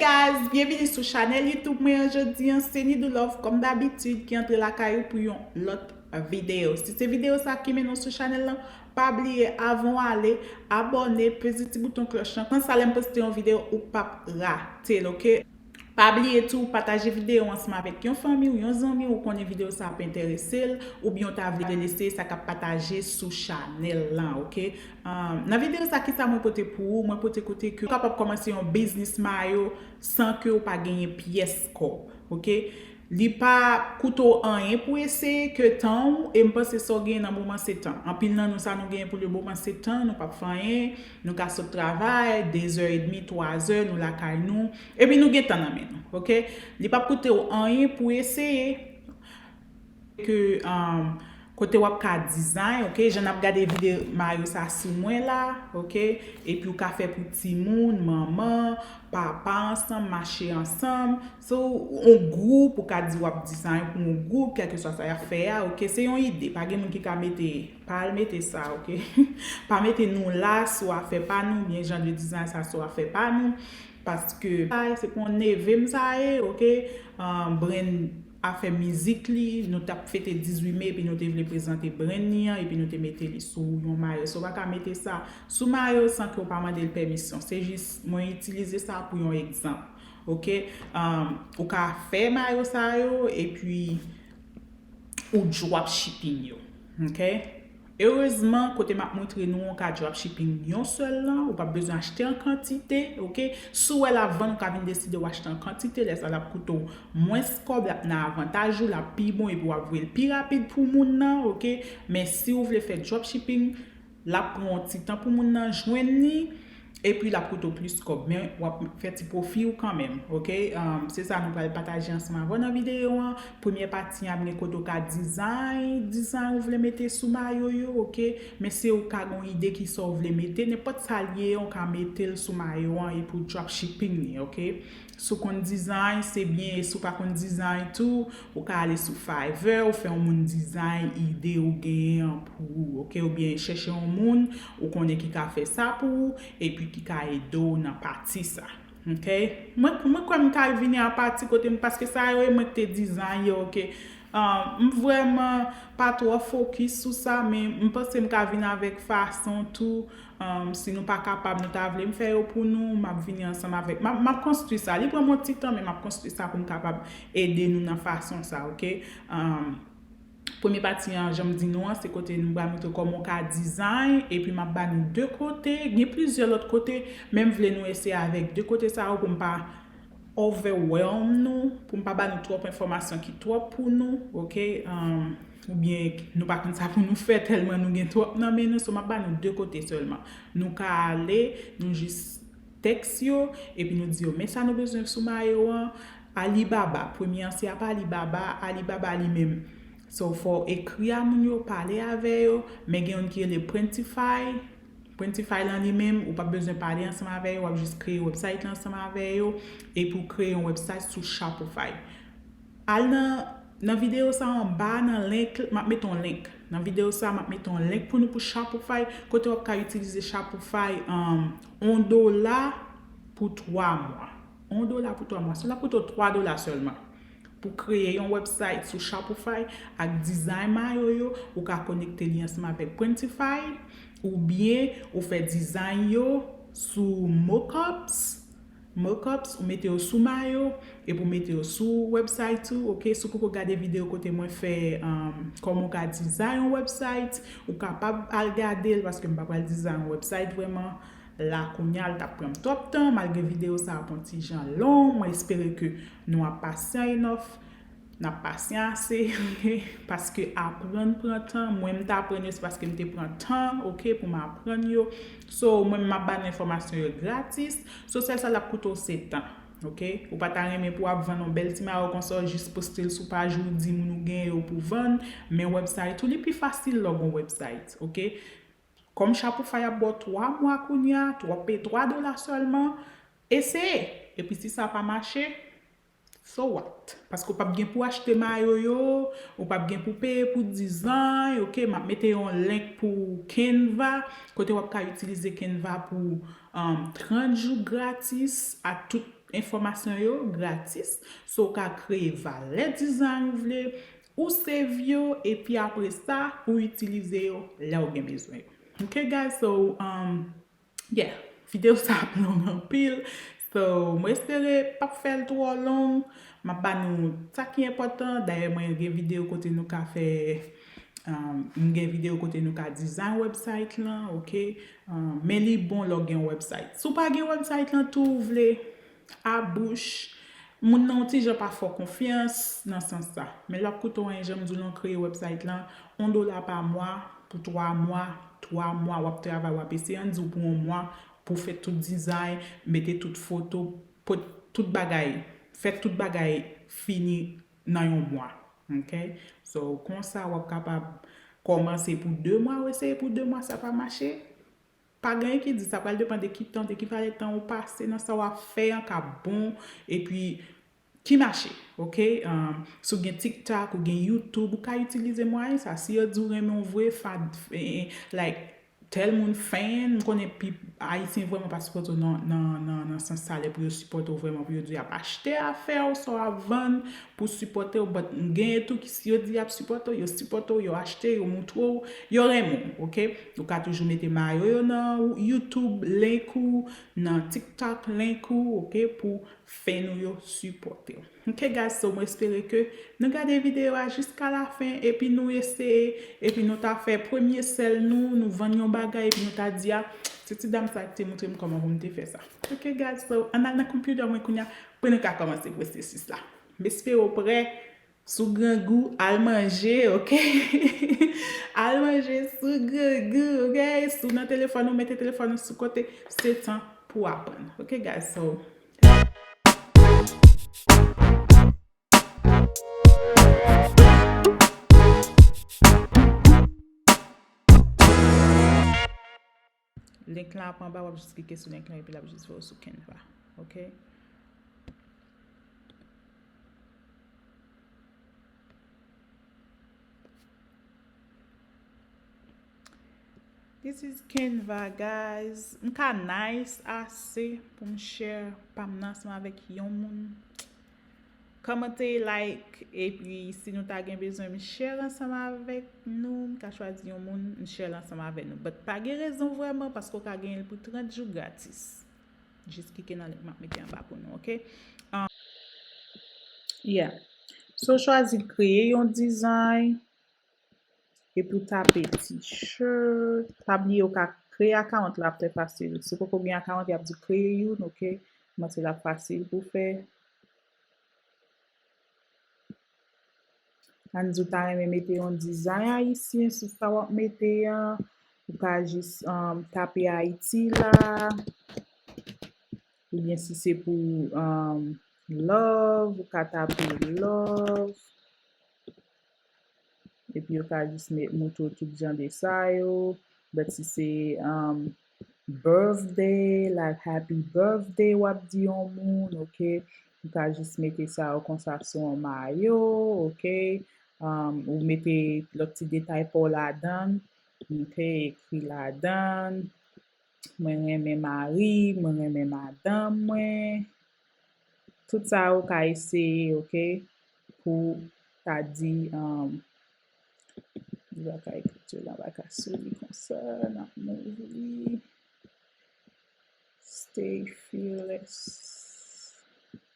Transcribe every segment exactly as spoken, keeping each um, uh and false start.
Guys, byenvini sou chanèl YouTube mwen an jodi an, se Nidou Love kòm dabitid ki antre lakay ou pou yon lòt videyo. Si se videyo sa ki mennen w sou chanèl lan, pa bliye avan w ale, abòne, peze ti bouton klòch lan. Konsa lè m poste yon videyo ou p ap rate l, oke? Pa bliye tou pataje videyo ansanm avèk yon fanmi w, yon zanmi w, ou konnen videyo sa ap enterese l, oubyen w ta vle lese sa k ap pataje sou chanèl lan, oke? Um, nan videyo sa, kisa mwen pote pou ou? Mwen pote kote ke ou kapab kòmanse yon biznis mayo san ke ou pa genyen pyès kòb, oke? Li pa koute w anyen pou eseye ke tan ou, e m panse sa w genyen nan moman se tan. Anpil nan nou, sa nou genyen pou le moman se tan, nou p ap fè anyen, nou ka sot travay, de zè edmi, twa zè, nou lakay nou, epi nou gen tan nan men nou, oke? Li p ap koute w anyen pou eseye ke, um, kote w ap ka design, oke? Jan n ap gade videyo mayo sa sou mwen la, oke? Epi ou ka fè pou timoun, manman, papa ansanm, mache ansanm. So, yon gwoup, ou ka di w ap design pou yon gwoup, kèlkeswa sa y ap fè a, oke? Se yon ide. Pa gen moun ki ka mete, pa al mete sa, oke? Pa mete nou la sou afè pa nou, byen jan de design sa sou afè pa nou. Paske sa se pou yon neve m sa ye, oke? Um, Brenn afè mizik li, nou t ap fete dizuit me, epi nou te vle prezante brenn li an, epi nou te mete li sou yon mayo. So, ou pa ka mete sa sou mayo san ke w pa mande l pèmisyon. Se jis, mwen itilize sa pou yon egzanp, oke? Um, ou ka fè mayo sa yo, epi ou drop shipping yo, oke? Erezman, kote m ap montre nou an, ou ka drop shipping yon sèl lan, ou p ap bezwen achte an kantite, oke? Si w wè l ap vann, ou ka vin deside w achte an kantite, lè sa l ap koute w mwens kòb, l ap nan avantaj ou, l ap pi bon, epi w ap voye l pi rapid pou moun nan, oke? Men si w vle fè drop shipping, l ap pran yon ti tan pou moun nan jwenn li, epi l ap koute w plis kòb, men w ap fè ti pwofi w kanmenm, oke? Um, se sa nou pral pataje ansanm avè w nan videyo an. Premyè pati an ap gen kote w ka design, design ou vle mete sou mayo yo, oke? Men se ou ka gen yon ide ki sa w vle mete, nenpòt sa l ye, ou ka mete l sou mayo an epi w drop shipping li, oke? Si w konn design, se byen, e si w pa konn design tou, ou ka ale sou Fiverr, ou fè yon moun design ide ou genyen an pou ou, oke? Oubyen chèche yon moun ou konnen ki ka fè sa pou ou, epi ki ka ede w nan pati sa, oke? Mwen, mwen kwè m ka vini a pati kote m, paske sa yo e mwen ki te design yo, oke? Ah, m vrèman pa twò fokis sou sa, men m panse m ka vin avèk fason tou. Um, si nou pa kapab, nou ta vle m fè yo pou nou, m ap vini ansanm avèk, m ap, m ap konstwi sa. Li pran m yon ti tan, men m ap konstwi sa pou m kapab ede nou nan fason sa, oke? Um, premye pati an, jan m di nou an, se kote nou pral montre kòman w ka design, epi m ap ba nou de kote. Gen plizyè lòt kote, men m vle nou eseye avèk de kote sa yo pou m pa overwhelm nou, pou m pa ba nou twòp enfòmasyon ki twòp pou nou, oke? Um, oubyen nou pa konn sa pou nou fè tèlman nou gen twòp nan men nou, so m ap ba nou de kote sèlman. Nou ka ale, nou jis tèks yo, epi nou di yo, men sa nou bezwen sou mayo an, Alibaba, premye an se ap Alibaba, Alibaba li menm. So, fò w ekri a moun yo, pale avè yo, men gen youn ki rele Printify, Printify lan li menm, ou p ap bezwen pale ansanm avè yo, w ap jis kreye website lan ansanm avè yo, epi w kreye yon website sou Shopify. Al nan, nan videyo sa anba, nan link, m ap mete yon link. Nan videyo sa, m ap mete yon link pou nou pou Shopify, kote w ap ka itilize Shopify, um, yon dola pou twa mwa. Yon dola pou twa mwa. Sa l ap koute w twa dola sèlman. Pou kreye yon website sou Shopify ak design mayo yo, ou ka konekte li ansanm avèk Printify, oubyen ou fè design yo sou Mockups. Mockups, ou mete yo sou mayo, epi ou mete yo sou website ou, oke? Si w poko gade videyo kote mwen fè, um, kòman w ka design yon website, ou kapab al gade l, paske m pa pral design yon website vrèman la kounye a, l t ap pran m twòp tan, malgre videyo sa ap yon ti jan long, mwen espere ke nou ap pasyan enough, n ap pasyan ase, oke? Paske aprann pran tan, mwen m t aprann yo, se paske m te pran tan, oke, pou m aprann yo. So, mwen m ap ba nou enfòmasyon yo gratis. So, sèl sa l ap koute w se tan, oke? Ou pa ta renmen pou w ap vann yon bèl ti mayo konsa, w jis poste l sou paj ou, di moun ou gen yo pou vann, men website ou, li pi fasil lè w gen yon website, oke? Kòm Shopify ap ba w twa mwa kounye a, twa, w ap peye twa dola sèlman, eseye. Epi si sa pa mache, so what? Paske w p ap gen pou achte mayo yo, ou p ap gen pou peye pou design, oke? M ap mete yon link pou Canva, kote w ap ka itilize Canva pou, um, trant jou gratis ak tout enfòmasyon yo gratis. So, w ka kreye valè design ou vle, ou save yo, epi apre sa, ou itilize yo lè w gen bezwen yo. Ok, guys? So, um, yeah, videyo sa ap long anpil. So, mwen espere p ap fè l twò long. M ap ba nou sa ki enpòtan. Dayè, mwen gen videyo kote nou ka fè, um, m gen videyo kote nou ka design website lan, ok? Um, men li bon lè w gen yon website. Si w pa gen website lan tou, ou vle a bouch, moun nan yon ti jan pa fè w konfyans nan sans sa. Men l ap koute w anyen, jan m di w lan, kreye website lan, yon dola pa mwa, pou twa mwa, twa mwa, w ap travay, w ap eseye, ann di w pou yon mwa, pou fè tout design, mete tout foto, pot tout bagay, fè tout bagay fini nan yon mwa. Ok? So, konsa, w ap kapab kòmanse pou de mwa, w eseye pou de mwa, sa pa mache. Pa gen anyen ki di, sa pral depann de ki tan, de ki valè tan ou pase nan sa w ap fè an ka bon, epi ki mache, ok? Um, si w gen TikTok, ou gen YouTube, ou ka itilize mwayen sa. Si yo di w renmen w vre, fa, eh, eh, like, tèl moun fan, m konnen pi Ayisyen vrèman pa sipòte w nan, nan, nan, nan sans sa, lè pou yo sipòte w vrèman, pou yo di y ap achte afè w, sa w ap vann, pou sipòte w, but m genyen tou ki si yo di y ap sipòte w, yo sipòte w, yo achte, yo moutre w, yo renmen w, ok? Ou ka toujou mete mayo yo nan YouTube link ou, nan TikTok link ou, ok? Pou fan ou yo sipòte w. Ok, guys, so mwen espere ke nou gade videyo a jiska la fen, epi nou eseye, epi nou ta fè premye sèl nou, nou vann yon bagay, epi nou ta di a, se ti dam sa ki te moutre m kòman pou m te fè sa. Ok, guys, so ann al nan konpyouta mwen kounye a, pou nou ka kòmanse pwosesis la. M espere w prè, si w grangou, al manje, ok? Al manje, si w grangou, ok? Si w nan telefòn ou, mete telefòn ou sou kote, se tan pou aprann. Ok, guys, so, link lan ap anba, w ap jis klike sou link lan epi l ap jis voye w sou Canva. Ok? This is Canva, guys. M ka nice ase pou m share pa m nan ansanm avèk yon moun. Kòmante, like, epi si nou ta gen bezwen m share ansanm avèk nou, m ka chwazi yon moun, m share l ansanm avèk nou. But pa gen rezon vrèman, paske w ka genyen l pou trant jou gratis. Jis klike nan link m ap mete anba pou nou, ok? Um, yeah. So, chwazi kreye yon design. Epi w tape t-shirt. Pa bliye w ka kreye account la ap trè fasil. Si w poko gen account, y ap di w kreye youn, ok? Mwen se l ap fasil pou fè. Ann di w ta renmen mete yon dizay ayisyen sou sa w ap mete an. Ou ka jis, um, tape Ayiti la. Oubyen si se pou, um, love, ou ka tape love. Epi yo ka jis met, moutre w tout jan de sa yo. But si se, um, birthday, like happy birthday w ap di yon moun, ok? Ou ka jis mete sa yo konsa sou yon mayo, ok? Um, ou mete lòt ti detay pa w ladan, ok? Ekri ladan, mwen renmen mari, mwen renmen madanm mwen. Tout sa ou ka eseye, ok, pou ta di, um, li pa ka ekriti la, pa ka sou li konsa, n ap move li. Stay fearless.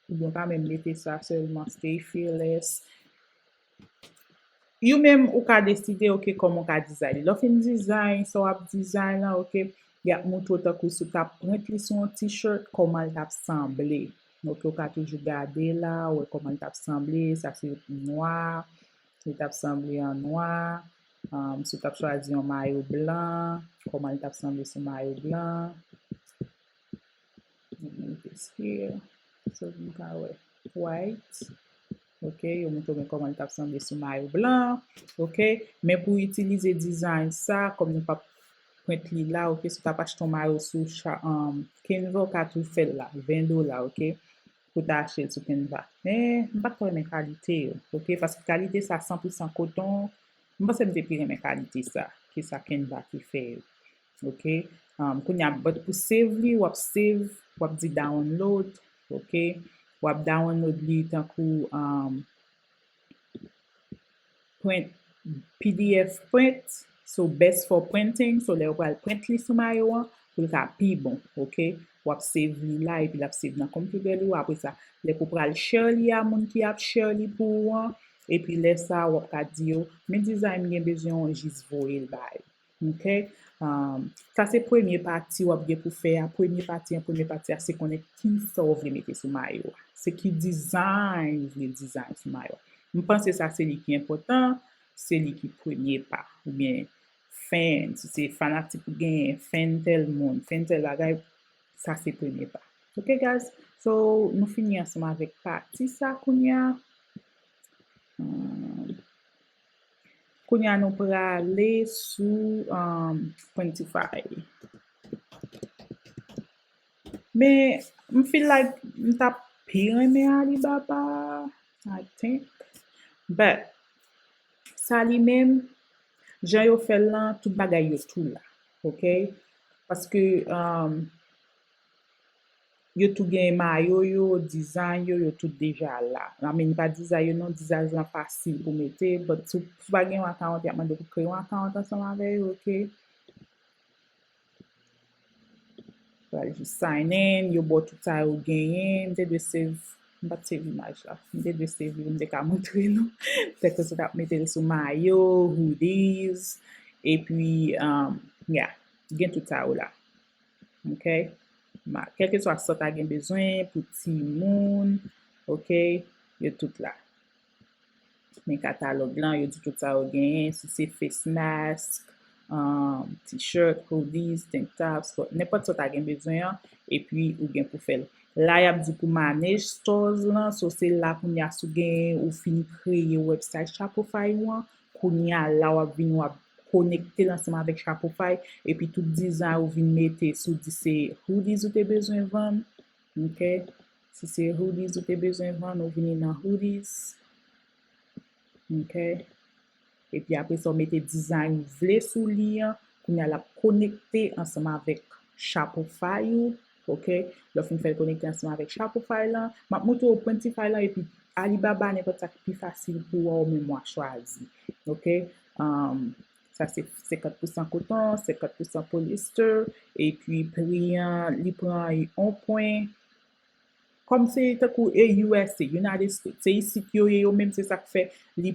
Oubyen ou ka menm mete sa sèlman, stay fearless. Ou menm, ou ka deside, ok, kòman ou ka dizay li. Lè w fin dizay sa w ap dizay la, ok, y ap moutre w tankou si w t ap prent li sou yon t-shirt, kòman l t ap sanble. Ok, ou ka toujou gade la, wè kòman l t ap sanble, sa se nwa, li t ap sanble an nwa. Um, si w t ap chwazi yon mayo blan, kòman li t ap sanble sou mayo blan. Let me move this here. So, nou ka wè white. Ok, yo moutre w kòman li t ap sanble sou mayo blan. Ok, men pou itilize dizay sa, kòm nou p ap prent li la, ok, si w t ap achte yon mayo sou cha-, um, Canva, ou ka tou fè l la, ven dola, ok, pou w ta achte l sou Canva. Men, m pa twò renmen kalite yo, ok, paske kalite sa san pou san koton, m panse m te pi renmen kalite sa, ke sa Canva ki fè yo. Ok. Um, kounye a, but pou save li, w ap save, w ap di download, Ok? W ap download li tankou um, print, P D F print, so best for printing, so lè ou pral print li sou mayo an, pou l ka pi bon, ok? W ap save li la, epi l ap save nan computer li, apre sa, lè pou pral share li a moun ki ap share li pou ou an, epi lè sa, w ap ka di yo, men design m gen bezwen an, jis voye l ba yo. Ok? Um, sa se premye pati w ap gen pou fè a. Premye pati an, premye pati a, se konnen ki sa w vle mete sou mayo a. Se ki design w vle design sou mayo a. M panse sa se li ki enpòtan, se li ki premye pa. Oubyen fan, si se fanatik ou genyen, fan tèl moun, fan tèl bagay, sa se premye pa. Ok, guys? So, nou fini ansanm avèk pati sa kounye a. Um, Kounye a nou prale sou um, Printify. Men, m feel like m t ap pi renmen Alibaba, I think. But, sa li menm, jan yo fè l lan, tout bagay yo tou la. Ok? Paske, um, yo tou gen mayo yo, design yo, yo tout deja la. I mean, pa design yo non, design lan fasil pou mete, but si w, si w pa gen yon account, y ap mande pou kreye yon account ansanm avè yo, ok? Pral jis sign in, yo ba w tout sa yo genyen. M te dwe save, m pa t save imaj la. M te dwe save li pou m te ka montre nou. Pètèt se t ap mete l sou mayo, hoodies, epi, um, yeah, gen tout sa yo la. Ok? Ma, kèlkeswa sa w ta gen bezwen pou timoun, ok? Yo tout la. Men katalòg lan, yo di tout sa yo genyen, si se face mask, um, t-shirt, hoodies, tank tops, nenpòt sa w ta gen bezwen an, epi ou gen pou fè l. La, y ap di pou manage stores lan, so se la kounye a si w gen, ou fin kreye website Shopify ou an, kounye a la w ap vin, w ap konekte l ansanm avèk Shopify, epi tout design ou vin mete, si w di se hoodies ou te bezwen vann, ok? Si se hoodies ou te bezwen vann, ou vini nan hoodies, ok? Epi apre sa, w mete design ou vle sou li an, kounye a l ap konekte ansanm avèk Shopify ou, ok? Lè w fin fè l konekte ansanm avèk Shopify lan, m ap montre w Printify lan, epi Alibaba, nenpòt sa ki pi fasil pou ou, ou menm w a chwazi, ok? Um, sa se senkant pousan koton, senkant pousan polyester, epi pri an, li pran yon pwen, kòm se tankou e U S A, United States, se isit yo ye yo menm, se sa k fè li,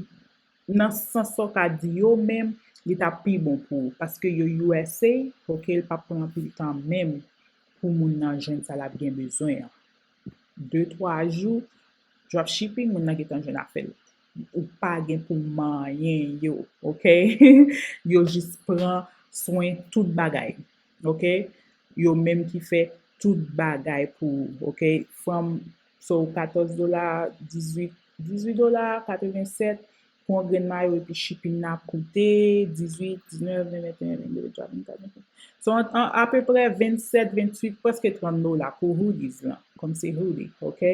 nan sans sa w ka di yo menm, li t ap pi bon pou ou, paske yo U S A, ok, l p ap pran anpil tan menm pou moun nan jwenn sa l ap gen bezwen an. De, twa jou, dropshipping, moun nan gentan jwenn afè l. Ou pa gen pou manyen yo, ok? Yo jis pran swen tout bagay, ok? Yo menm ki fè tout bagay pou ou, ok? From, so, katòz dola, dizuit, dizuit dola, katrevennsèt, pou yon grenn mayo, epi shipping nan ap koute dizuit, diznèf, ven, venteyen, vennde, vennntwa, vennkat, vennsenk. So, ant, an, apeprè vennsèt, venntuit, prèske trant dola pou hoodies lan, kòm se hoodie, ok?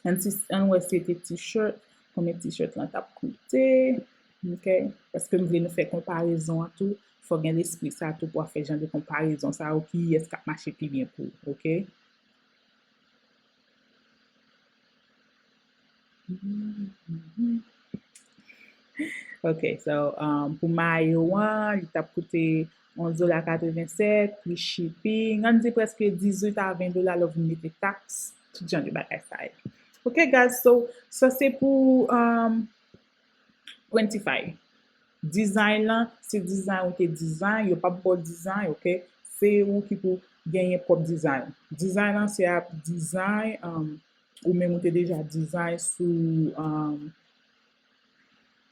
Ann si, ann wè si se te t-shirt, konbyen t-shirt lan t ap koute, ok? Paske m vle nou fè konparezon an tou, fò gen lespri sa tou pou w ap fè jan de konparezon sa yo, kiyès k ap mache pi byen pou ou, ok? Ok, so, um, pou mayo an, li t ap koute onz dola katrevennsèt, plis shipping, ann di prèske dizuit a ven dola lè w vin mete taks, tout jan de bagay sa yo. Ok, guys, so, sa se pou, um, Printify. Design lan, se design ou te design, yo p ap ba w design, ok? Se ou ki pou genyen pwòp design ou. Design lan, se ap design, um, ou menm ou te deja design sou, um,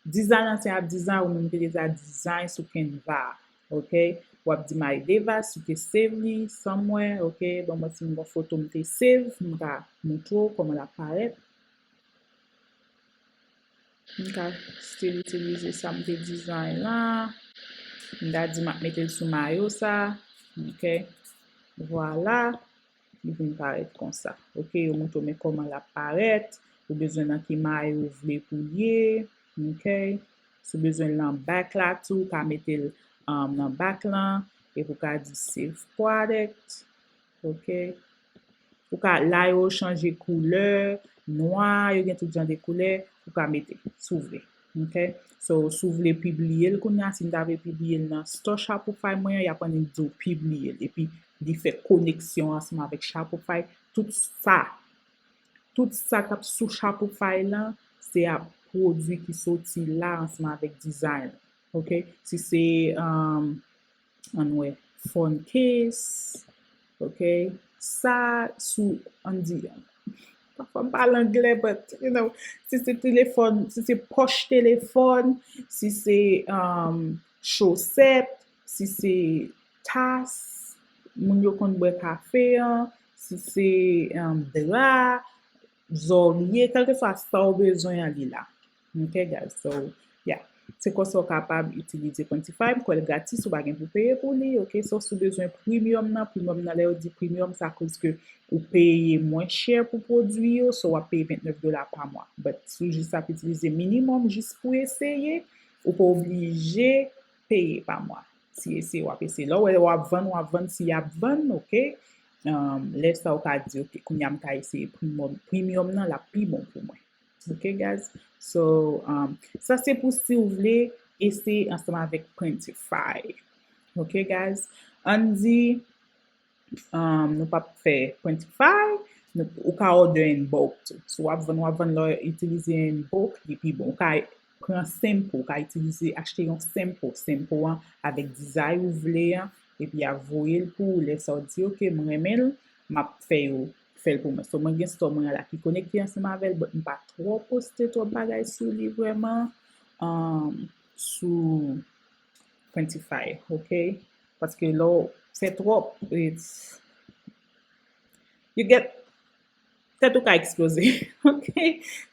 design lan, se ap design ou menm ou te deja design sou Canva, ok? W ap di Maïdeva, si w te save li, somewhere, ok? Ban mwen si m gon foto m te save, m ka montre w kòman l ap parèt. M ka still itilize sa m te design la. M ta di m ap mete l sou mayo sa. Ok. Vwala. Li vin parèt konsa. Ok, yo montre w men kòman l ap parèt. Ou bezwen nan ki mayo ou vle pou l ye. Ok. Si w bezwen l nan back la tou, ou ka mete l, um, nan back lan. Epi ou ka di save product. Ok. Ou ka, la yo chanje koulè, nwa, yo gen tout jan de koulè, ou ka mete, si w vle. Ok? So, si w vle pibliye l kounye a, si m ta vle pibliye l nan store Shopify mwen an, y ap annik di w pibliye l. Epi, li fè koneksyon ansanm avèk Shopify. Tout sa, tout sa k ap sou Shopify lan, se ap pwodui ki soti la ansanm avèk design. Ok? Si se, um, ann wè, phone case, ok? Sa sou, ann di, pafwa m pale anglè, but, you know, si se telefòn, si se pòch telefòn, si se, um, chosèt, si se tas, moun yo konn bwè kafe an, si se, um, dra, zòrye, kèlkeswa sa w bezwen an, li la. Ok, guys? So, yeah. Se konsa w kapab itilize Printify. M kwè l gratis, ou pa gen pou peye pou li, ok? Sauf si w bezwen premium nan. Premium nan, lè yo di premium, sa koz ke ou peye mwen chè pou pwodui yo, so w ap peye vennèf dola pa mwa. But si w jis ap itilize minimum jis pou eseye, ou pa oblije peye pa mwa. Si eseye, w ap eseye. Lè w wè w ap vann, w ap vann, si y ap vann, ok? Um, lè sa, ou ka di, ok, kounye a m ka eseye premium, premium nan, l ap pi bon pou mwen. Ok, guys? So, um, sa se pou si w vle eseye ansanm avèk Printify. Ok, guys? Ann di, um, nou p ap fè Printify, nou, ou ka order in bulk tou. Si w ap vann, w ap vann lè w itilize in bulk, li pi bon. Ou ka pran sample, ou ka itilize, achte yon sample. Sample an avèk dizay ou vle an, epi y ap voye l pou ou. Lè sa w di, ok, m renmen l, m ap fè yo fè l pou mwen. So, mwen gen store mwen an la ki konekte ansanm avè l, but m pa twò poste twòp bagay sou li vrèman, um, sou Printify, ok? Paske lè w fè twòp, it's, you get, tèt ou ka eksploze, ok?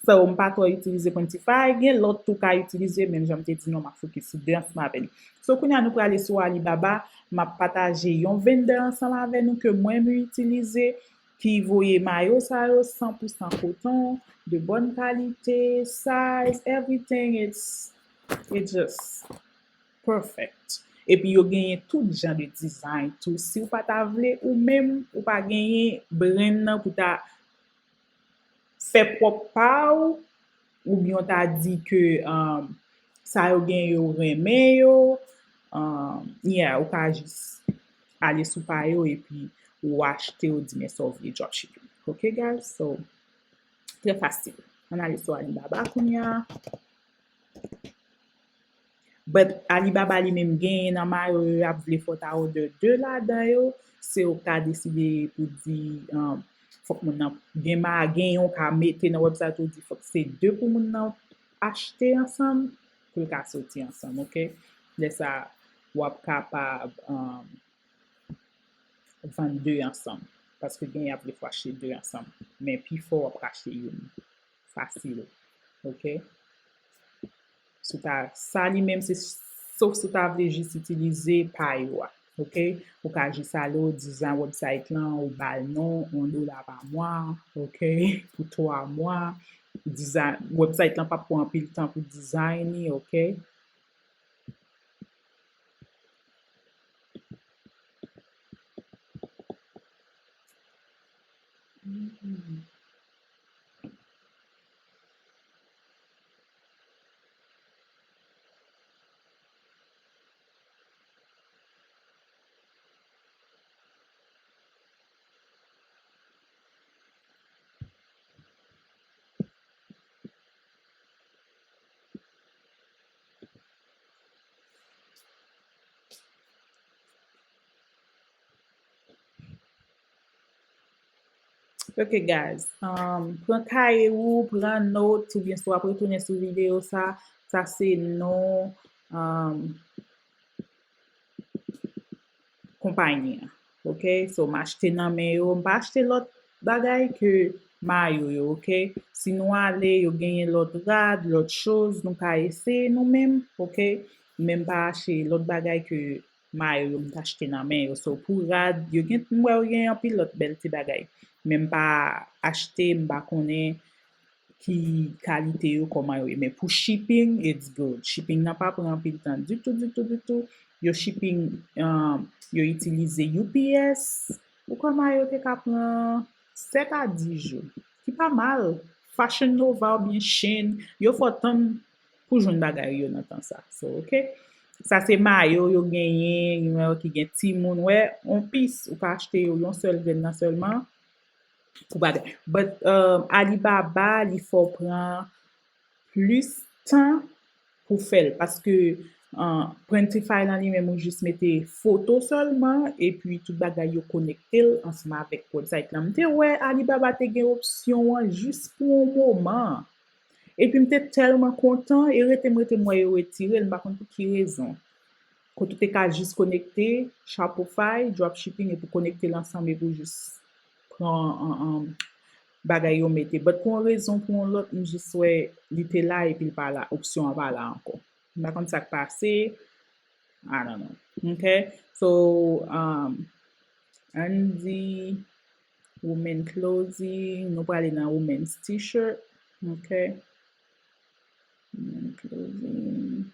So, m pa twò itilize Printify, gen lòt tou ka itilize, men jan m te di nou, m ap fokis sou de ansanm avè l. So, kounye a nou prale sou Alibaba, m ap pataje yon vendè ansanm avè nou ke mwen m itilize, ki voye mayo sa yo san pou san koton, de bòn kalite, size, everything, it's, it's just perfect. Epi yo genyen tout jan de design tou. Si w pa ta vle, ou menm, ou pa genyen brain nan pou ta fè pwòp pa w, oubyen w ta di ke, um, sa yo gen yo renmen yo, um, yeah, ou ka jis ale sou pa yo epi ou achte, ou di men sa w vle, dropshipping. Ok, guys? So, trè fasil. Ann ale sou Alibaba kounye a. But Alibaba li menm genyen nan mayo yo, y ap vle fò w ta order de ladan yo. Se ou ka deside pou di, um, fòk moun nan gen ma-, gen yon ka mete nan website ou di fòk se de pou moun nan achte ansanm, pou l ka soti ansanm, ok? Lè sa, w ap kapab, um, vann de ansanm. Paske gen y ap vle fò achte de ansanm. Men pifò w ap ka achte youn. Fasil. Ok? Si w ta, sa li menm se, sof si w ta vle jis itilize pa yo a. Ok? Ou ka jis ale, ou dizay website lan, ou ba l non, yon dola pa mwa, ok? Pou twa mwa. Dizay, website lan p ap pran anpil tan pou dizay li, ok? Ok, guys. Um, pran kaye ou, pran note, oubyen si w ap retounen sou videyo sa, sa se non, um, konpayi an. Ok? So, m achte nan men yo. M pa achte lòt bagay ke mayo yo, ok? Si nou ale, yo genyen lòt rad, lòt choz, nou ka eseye nou menm, ok? Men m pa achte lòt bagay ke mayo yo m t achte nan men yo. So, pou rad, yo gen, m wè yo gen anpil lòt bèl ti bagay. Men m pa achte, m pa konnen ki kalite yo, kòman yo ye. Men pou shipping, it's good. Shipping nan pa pran anpil tan ditou, ditou, ditou. Yo shipping, um, yo itilize U P S. Ou kwè mayo te ka pran sèt a dis jou, ki pa mal. Fashion Nova oubyen Shein, yo fè w tann pou jwenn bagay yo nan tan sa. So, ok. Sa se mayo yo genyen, yon ki gen timoun. Wè, yon pis, ou ka achte yo yon sèl grenn nan sèlman pou bagay. But, um, Alibaba, li fè w pran plis tan pou fè l, paske, uh, Printify lan li menm ou jis mete foto sèlman, epi tout bagay yo konekte l ansanm avèk website lan. M te wè Alibaba te gen opsyon an jis pou yon moman. Epi m te tèlman kontan, e rete m rete m wè yo retire l, m pa konn pou ki rezon. Kote w te ka jis konekte Shopify, dropshipping, epi w konekte l ansanm, epi w jis pran, an, an, bagay yo mete. But pou yon rezon, pou yon lòt, m jis wè li te la, epi l pa la, opsyon an pa la ankò. M pa konn sa k pase. I don't know. Ok? So, um, ann di women clothing, nou prale nan women's t-shirt. Ok? Women clothing.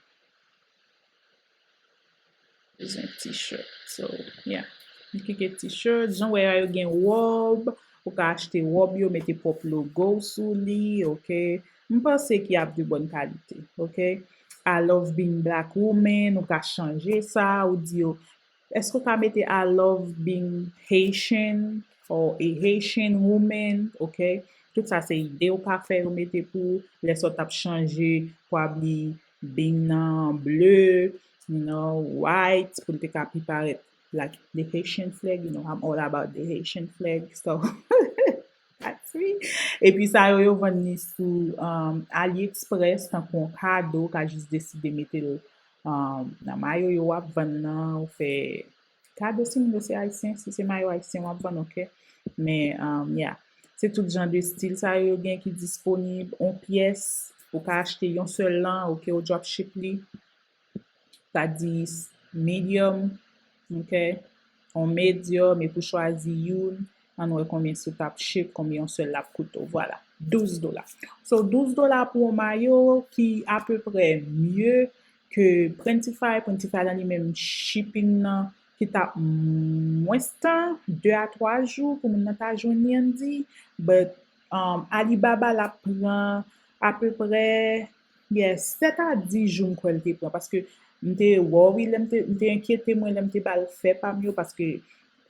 Bezwen t-shirt. So, yeah. M klike t-shirt. Jan w wè a, yo gen wòb. Ou ka achte wòb yo, mete pwòp logo w sou li, ok? M panse ki ap de bòn kalite, ok? I love being black woman, ou ka chanje sa, ou di yo, èske ou ka mete I love being Haitian or a Haitian woman, ok? Tout sa se ide ou ka fè yo mete pou ou. Lè sa w t ap chanje, pwobably being nan ble, you know, white, pou l te ka pi parèt like the Haitian flag, you know, I'm all about the Haitian flag, so that's me. Epi sa yo, yo vann li sou, um, AliExpress, tankou yon kado, ou ka jis deside mete l, um, nan mayo yo w ap vann nan, ou fè kado si moun yo se ayisyen, si se mayo ayisyen w ap vann, ok? Men, um, yeah. Se tout jan de stil sa yo, yo gen ki disponib, yon pyès, ou ka achte yon sèl lan, ok, ou dropship li. Sa di medium, ok? Yon medium, epi w chwazi youn, ann wè konbyen si w t ap ship, konbyen yon sèl l ap koute w, vwala. Douz dola. So, douz dola pou yon mayo ki apeprè mye ke Printify. Printify lan li menm shipping nan ki t ap mwens tan, de a twa jou pou moun nan ta jwenn li, ann di. But, um, Alibaba l ap pran apeprè, yeah, sèt a dis jou m kwè l te pran, paske m te wori, lè m te, m te enkyete mwen lè m te ba l fè pa m yo, paske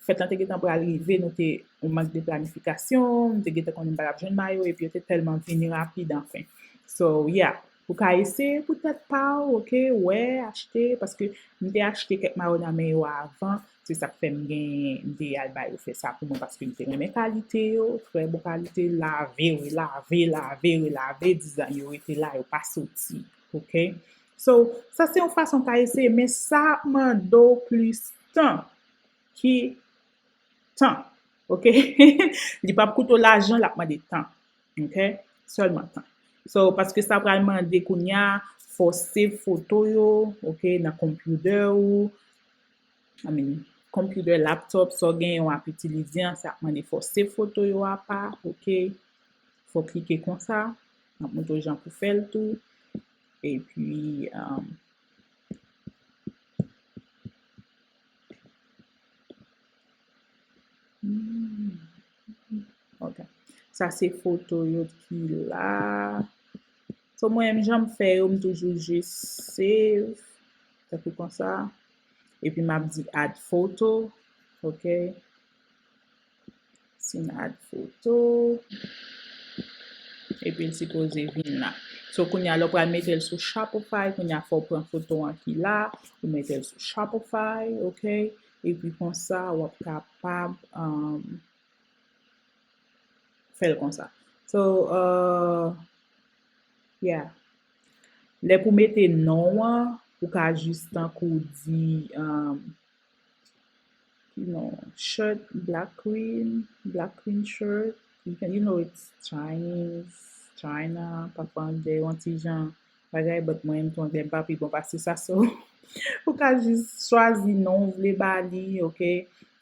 fèt lan te gentan pral rive, nou te yon mank de planifikasyon, m te gentan konnen m pa t ap jwenn mayo, epi yo te tèlman vini rapid, anfen. So, yeah, ou ka eseye pou tèt pa w, ok, wè, achte, paske m te achte kèk mayo nan men yo avan, se sa k fè m gen, m te al ba yo fè sa pou mwen, paske m te renmen kalite yo, trè bon kalite, lave, relave, lave, relave, dizay yo rete la, yo pa soti, ok? So, sa se yon fason w ka eseye, men sa ap mande w plis tan ki tan, ok? Li p ap koute w lajan, l ap mande tan, ok? Sèlman tan. So, paske sa pral mande kounye a, fò w save foto yo, ok, nan konpyouta ou, I mean, konpyouta, laptop, sa w genyen w ap itilize an, sa ap mande fò w save foto yo apa, ok? Fò w klike konsa, m ap montre w jan pou fè l tou. Epi, um, hmm, ok. Sa se foto yo ki la. So, mwen menm jan m fè yo, m toujou jis save, tankou konsa. Epi m ap di add photo, ok? Si m add photo, epi l sipoze vin la. So, kounye a, lè w pral mete l sou Shopify, kounye a, fò w pran foto an ki la, ou mete l sou Shopify, ok? Epi konsa, w ap kapab, um, fè l konsa. So, uh, yeah. Lè pou mete non an, ou ka jis tankou di, um, you know, shirt, black queen, black queen shirt. You can, you know, it's Chinese, China, pafwa anglè, yon ti jan bagay, but mwen menm tou anglè m pa pi bon pase sa, so ou ka jis chwazi non w vle ba li, ok?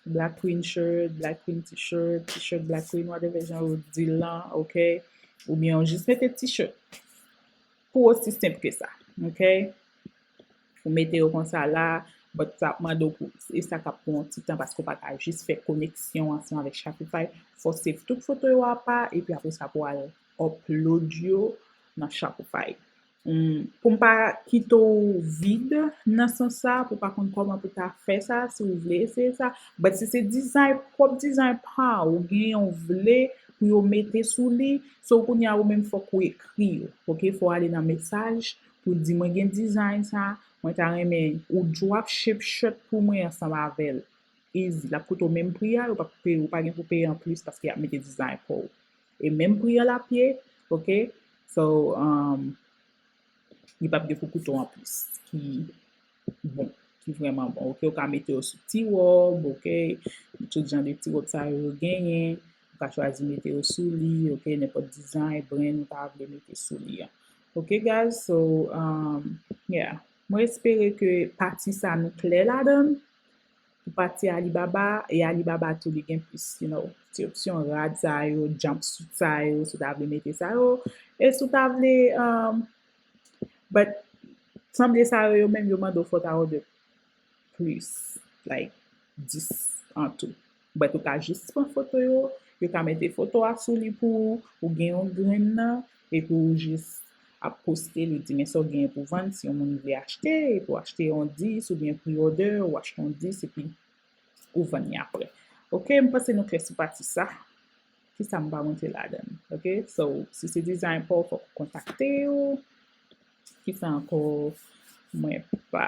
Black queen shirt, black queen t-shirt, t-shirt black queen, whatever jan yo di l lan, ok? Oubyen w jis mete t-shirt pou osi senp ke sa, ok? Ou mete yo konsa la, But sa ap mande w pou, e sa k ap pran yon ti tan paske w pa ka jis fè koneksyon ansanm avèk Shopify. Fò w save tout foto yo apa, epi apre sa pou w al upload yo nan Shopify. Hmm, pou m pa kite w vid nan sans sa, pou w pa konn kòman pou w ta fè sa, si w vle eseye sa. But si se dizay, pwòp dizay pa w, ou genyen w vle pou yo mete sou li, so kounye a ou menm fòk ou ekri yo, ok? Fò w ale nan mesaj pou w di mwen gen dizay sa, mwen ta renmen ou drop shape shirt pou mwen ansanm avè l. Easy. L ap koute w menm pri a, ou pa, ou pa gen pou peye anplis paske y ap mete dizay pa w. E menm pri a l ap ye, ok? So, um, li p ap gen pou koute w anplis, ki bon, ki vrèman bon, ok? Ou ka mete yo sou ti wòb, ok? Tout jan de ti wòb sa yo, yo genyen. Ou ka chwazi mete yo sou li, ok? Nenpòt dizay, brand ou ta vle mete sou li a. Ok, guys? So, um, yeah. Mwen espere ke pati sa nou klè ladan l. Pou pati Alibaba, e Alibaba tou li gen plis, you know, ti opsyon rad sa yo, jumpsuit sa yo, si w ta vle mete sa yo. E si w ta vle, um, but, sanble sa yo, yo menm yo mande w fò w ta order plis, like, dis an tou. But ou ka jis pran foto yo, yo ka mete foto a sou li pou ou, ou gen yon grenn nan, epi ou jis ap poste li, di men sa w genyen pou vann, si yon moun vle achte, epi w achte yon dis oubyen pre-order, ou achte yon dis epi ou vann li apre. Ok, m panse nou klè sou pati sa. Kisa m pa montre ladan l? Ok, so, si se dizay pa w, fòk ou kontakte yo. Kisa ankò? Mwen pa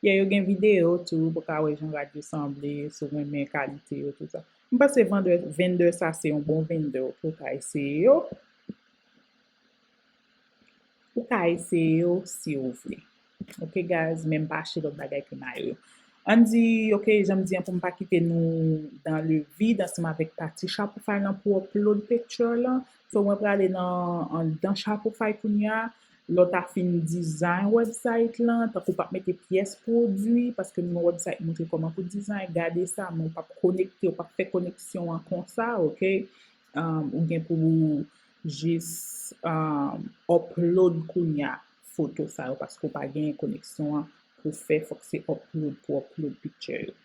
Yeah, yo gen videyo tou, pou ka wè jan rad yo sanble, si w renmen kalite yo, tout sa. M panse vandè, vendè sa se yon bon vendè, ok, ou ka eseye yo. Ou ka eseye yo si w vle. Ok, guys, men m pa achte lòt bagay ke mayo yo. Ann di, ok, jan m di an, pou m pa kite nou dans le vide ansanm avèk pati Shopify lan pou upload picture lan. So, mwen prale nan, anndan Shopify kounye a. Lè w ta fin dizay website lan, tankou w p ap mete pyès pwodui, paske nou website montre kòman pou dizay, gade sa, men w p ap konekte, w p ap fè koneksyon an konsa, ok? Um, ou gen pou jis, um, upload kounye a foto sa yo, paske w pa gen koneksyon an pou fè, fòk se upload pou upload picture yo.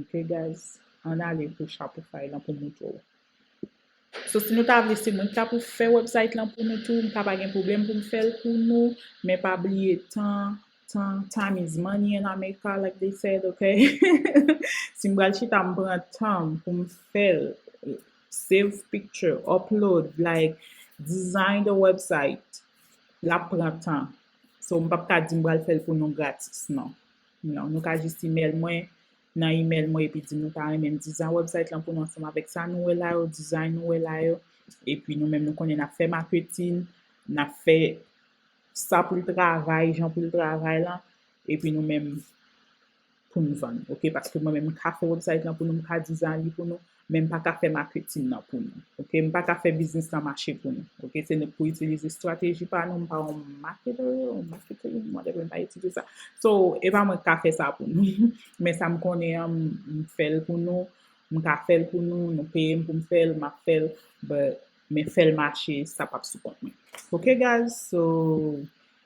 Ok, guys? Ann ale pou Shopify lan pou montre w. So, si nou ta vle, se mwen ki ta pou fè website lan pou nou tou, m ta pa gen pwoblèm pou m fè l pou nou, men pa bliye tan, tan, time is money in America, like they said, ok? Si m pral chita, m pran tan m pou m fè l, save picture, upload, like, design the website, l ap pran tan. So, m p ap ka di m pral fè l pou nou gratis, non. Non, nou ka jis email mwen, nan email mwen epi di m nou ta renmen m dizay website lan pou nou ansanm avèk sa nou wè la yo, dizay nou wè la yo. Epi nou menm nou konnen n ap fè maketin, n ap fè sa pou l travay, jan pou l travay lan, epi nou menm pou n vann, ok? Paske mwen menm m ka fè website lan pou nou, m ka dizay li pou nou, men m pa ka fè maketin nan pou nou, ok? M pa ka fè biznis lan mache pou nou, ok? Se nou k pou itilize estrateji pa nou, m pa yon marketer, yon marketer, whatever, m pa itilize sa. So, e pa mwen k ka fè sa pou nou. Men sa m konnen an, m, m fè l pou nou. M ka fè l pou nou, nou peye m pou m fè l, m ap fè l, but, men fè l mache, sa p ap sou kont mwen. Ok, guys? So,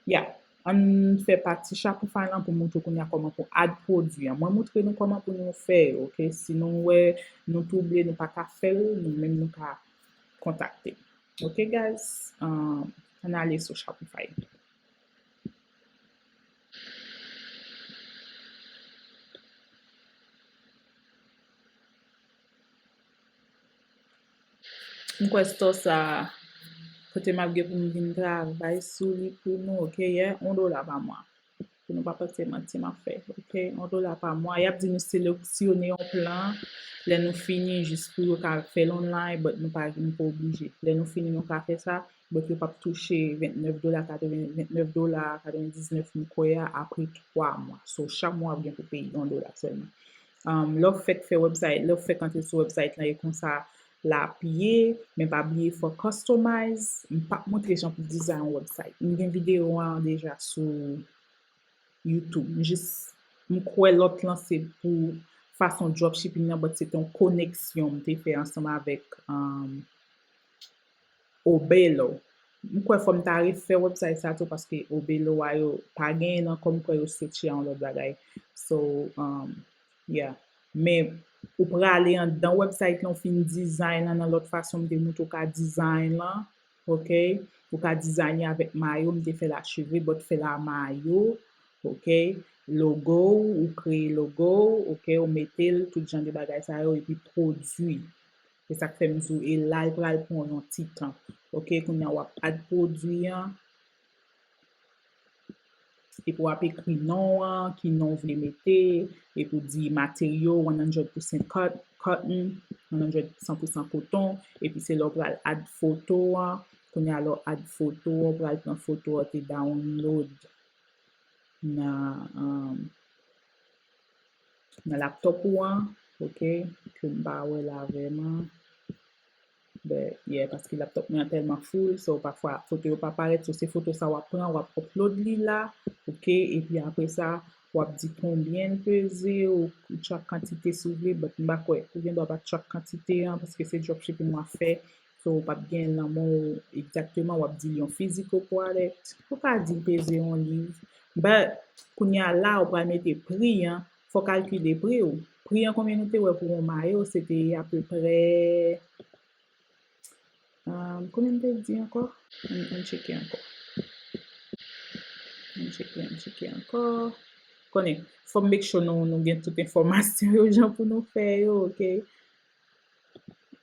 yeah. Ann fè pati Shopify lan pou moutre kounye a kòman pou add pwodui an. Mwen moutre nou kòman pou nou fè yo, ok? Si nou wè nou twouble, nou pa ka fè l, nou menm nou ka kontakte m. Ok, guys? Um, ann ale sou Shopify. M kwè store sa, kote m ap gen pou m vin travay sou li pou nou, ok, yeah, yon dola pa mwa. Pou nou pa panse manti m ap fè, ok, yon dola pa mwa. Y ap di nou seleksyone yon plan, lè nou fini, jis pou yo ka fè l online, but nou pa, nou pa oblije. Lè nou fini, nou ka fè sa, but yo p ap touche vennèf dola, katreven, vennèf dola, katrevendiznèf m kwè a, apre twa mwa. So, chak mwa w ap gen pou peye yon dola sèlman. Um, lè w fèk fè website, lè w fèk antre sou website lan, e konsa l ap ye, men pa bliye fò customize. M p ap montre jan pou dizay yon website. M gen videyo an deja sou YouTube. M jis, m kwè lòt lan se pou fason dropshipping nan, but se te yon koneksyon m te fè ansanm avèk, um, Obelo. M kwè fò m ta refè website sa tou paske Obelo a yo pa genyen nan kò m, m kwè yo switche a yon lòt bagay. So, um, yeah. Men ou prale anndan website lan, ou fin design lan nan lòt fason m te montre w ka design lan, ok? Ou ka design avèk mayo, m te fè l a cheve, but fè l a mayo, ok? Logo, ou kreye logo, ok? Ou mete l, tout jan de bagay sa yo, epi pwodui. Se sa k fè m di w, e la l pral pran yon ti tan. Ok, kounye a w ap add pwodui an. Epi w ap ekri non an, ki non w vle mete, epi w di materyo one hundred percent cot-, cotton, one hundred, san pou san koton, epi se lè w pral add foto an. Kounye a lè w add foto an, w pral pran foto an te download nan, um, nan laptop ou an, ok, ke m pa wè la vrèman. But, yeah, paske laptop mwen an tèlman full, so pafwa foto yo pa parèt, so se foto sa w ap pran, w ap upload li la, ok, epi apre sa, w ap di konbyen l peze, ou, ou track kantite si w vle, but m pa kwè, ou gen dwa pa track kantite an, paske se dropshipping w ap fè, so w p ap gen l nan men w egzakteman, w ap di l yon physical product, ou ka di l peze yon liv, but kounye a la, ou pral mete pri an, fò w kalkile pri w. Pri an konbyen nou te wè pou yon mayo, se te apeprè, um, konbyen m te di ankò? Ann, ann tcheke ankò. Ann tcheke, ann tcheke ankò. Konnen, fò m make sure nou, nou gen tout enfòmasyon yo jan pou nou fè yo, ok?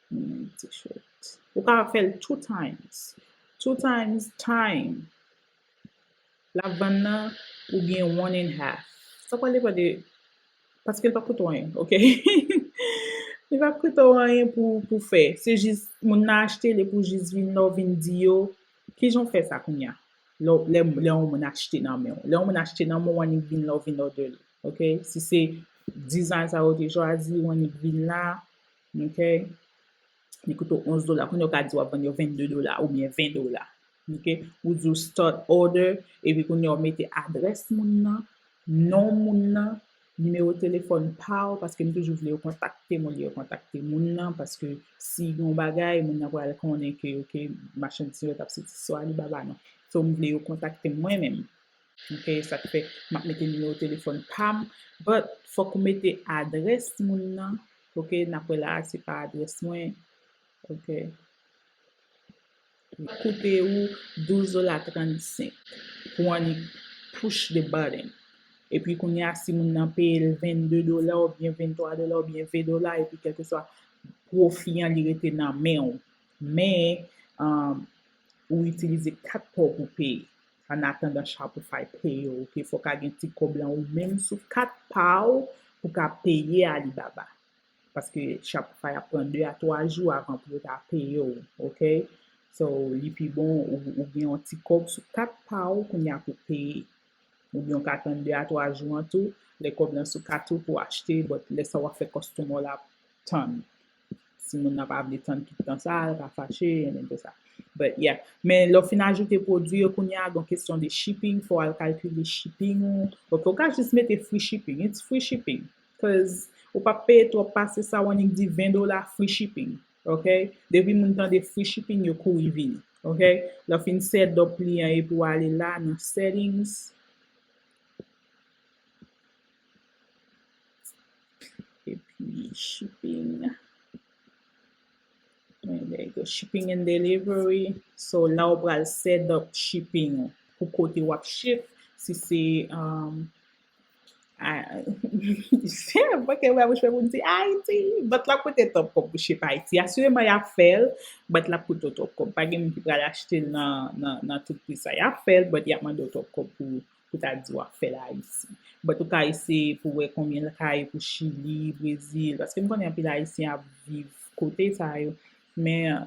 Hmm, t-shirt. Ou ka fè l two times. Two times time. L ap vann nan, ou gen one and half. Sa pral depann de, paske l p ap koute w anyen, ok? Li p ap koute w anyen pou, pou fè. Se jis, moun nan achte, li pou jis vin la, w vin di yo, kijan w fè sa kounye a? Lè, lè, lè yon moun achte nan men w. Lè yon moun achte nan men w, w annik vin la, w vin order l, ok? Si se design sa yo te chwazi, w annik vin la, ok? Li koute w onz dola. Kounye a w ka di w ap vann yo vennde dola oubyen ven dola. Ok? Ou di w start order, epi kounye a w mete adrès moun nan, non moun nan, nimewo telefòn pa w, paske m toujou vle yo kontakte m olye yo kontakte moun nan, paske si gen yon bagay, moun nan pral konnen ke, ok, machandiz yo t ap soti sou Alibaba non. So, m vle yo kontakte m mwen menm. Ok, sa k fè m ap mete nimewo telefòn pa m, but fòk ou mete adrès moun nan. Ok, n ap wè la a, se pa adrès mwen. Ok. Koute ou douz dola trannsenk pou annik push the button. Epi kounye a, si moun nan peye l vennde dola oubyen venntwa dola oubyen ven dola, epi kèlkeswa pwofi an, li rete nan men w. Men, um, ou itilize kat pa w pou peye. An atandan Shopify peye w, ok? Fòk a gen ti kòb lan ou menm sou kat pa w pou ka peye Alibaba. Paske Shopify ap pran de a twa jou avan pou yo ta peye w, ok? So, li pi bon ou, ou gen yon ti kòb sou kat pa w kounye a pou peye. Oubyen w ka tann de a twa jou an tou, lè kòb lan sou kat ou pou achte, but lè sa w ap fè customer la tann. Si moun nan pa vle tann tout tan sa, l pa fache, and then tout sa. But yeah. Men lè w fin ajoute pwodui yo kounye a, gon kesyon de shipping, fò w al kalkile shipping ou. Ok, ou ka jis mete free shipping. It's free shipping. Cause ou p ap peye twòp pase sa, w annik di ven dola free shipping. Ok? Depi moun tande free shipping, yo kouri vini. Ok? Lè w fin set up li an epi w ale la nan settings. Epi shipping. There you go. Shipping and delivery. So la w pral set up shipping ou pou kote w ap ship. Si se, um, a, se pa ke wè bouch mwen pou m di Ayiti, but l ap koute twòp kòb pou ship Ayiti. Asireman y ap fè l, but l ap koute w twòp kòb. Pa gen moun ki pral achte l nan, nan, nan tout pri sa. Y ap fè l, but y ap mande w twòp kòb pou pou ta di w ap fè l Ayiti. But ou ka eseye pou wè konbyen l ka ye pou Chili, Brezil, paske m konnen anpil Ayisyen ap viv kote sa yo, men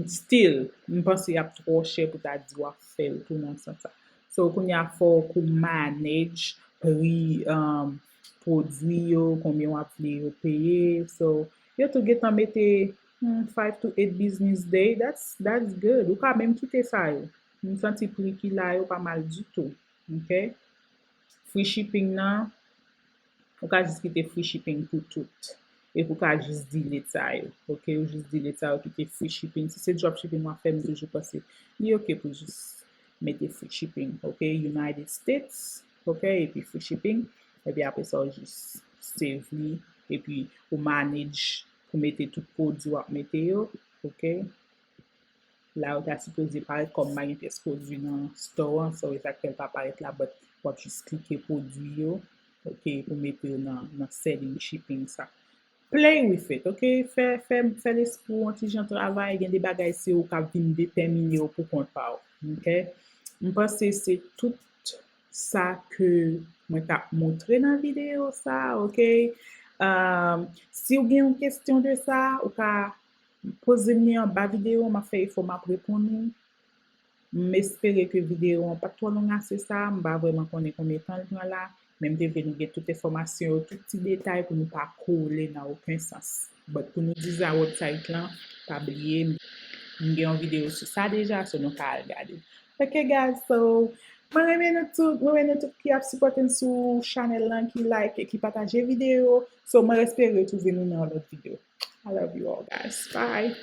still, m panse y ap twò chè pou ta di w ap fè l tou nan sans sa. So, kounye a fò w kou manage pri, um, pwodui yo, konbyen w ap vle yo peye. So, yo tou gentan mete, hmm, five to eight business day. That's, that's good. Ou ka menm kite sa yo. M santi pri ki la yo pa mal ditou. Ok? Free shipping nan, ou ka jis kite free shipping pou tout. Epi ou ka jis delete sa yo. Ok? Ou jis delete sa yo, kite free shipping. Si se dropshipping w ap fè, m toujou panse li ok pou jis mete free shipping. Ok? United States. Ok? Epi free shipping. Epi apre sa, ou jis save li, epi ou manage pou mete tout pwodui w ap mete yo, ok? La, yo ta sipoze parèt kòm pa gen pyès pwodui nan store an, so e sa k fè l pa parèt la, but w ap jis klike pwodui yo, ok, pou mete yo nan, nan selling shipping sa. Play with it, ok? Fè, fè, fè lespri w yon ti jan travay, gen de bagay se ou k ap vin detèmine yo pou kont pa w, ok? M panse se tout sa ke mwen t ap montre nan videyo sa, ok? Um, si w gen yon kesyon de sa, ou ka poze m li anba videyo, m ap fè efò m ap reponn ou. M espere ke videyo an pa t twò long ase sa, m pa vrèman konnen konbyen tan l pran la, men m te vle nou gen tout enfòmasyon yo, tout ti detay pou nou pa kole nan okenn sans. But pou nou di sa website lan, pa bliye, m gen yon videyo sou sa deja, so nou ka al gade. Ok guys, so mwen renmen nou tout, mwen renmen nou tout ki ap sipòte m sou chanèl lan, ki like e ki pataje videyo. So mwen espere retwouve nou nan yon lòt videyo. I love you all guys. Bye.